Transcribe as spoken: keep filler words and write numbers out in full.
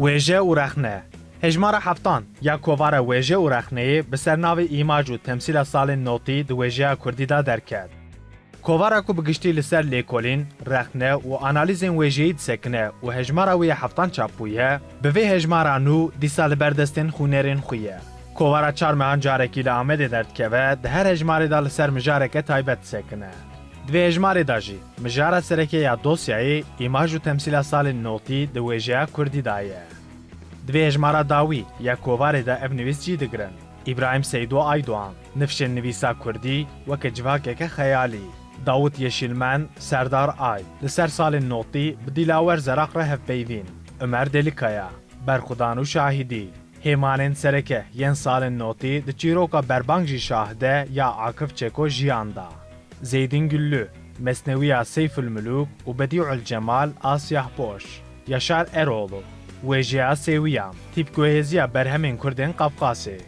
Wêje û rexne. Hejmara heftan ya kovara wêje û rexneyê bi ser navê Îmaj û Temsîla Salên Notî di wêjeya kurdî de derket. Kovara ku bi giştî li ser lêkolîn, rexne û analîzên wêjeyî disekine û hejmara wî ya heftan çap bûye, bi vê hejmara nû dîsa li ber destên xwînerên xwe ye. Kovara çar mehan carekî li Amedê derdikeve, di her hejmarê de li ser mijareke taybet disekine. Di vê hejmarê de jî mijara sereke ya dosyayê Îmaj û Temsîla Salên Notî di wêjeya kurdî de ye. Di vê hejmara dawî ya kovarê de ev nivîs cî digirin: Îbrahîm Seydo Aydoğan, nifşên nivîsa kurdî weke civakeke xeyalî. Dawût Yeşîlmen, Serdar Ay, li ser Salên Notî bi Dîlawer Zeraq re hevpeyvîn. Umer Delikaya, Berxudan û Şahidî. Hêmanên sereke yên Salên Notî di çîroka Berbang jî şahide ya Akif Çeko Jiyan de. Zeydîn Güllü, Mesnewiya Seyfulmulûk û Bedîul Cemal a Siyahpoş. Yaşar Eroğlu, Wêjeya Sêwiyan, tîpkohêziya berhemên kurdên Qafqasê.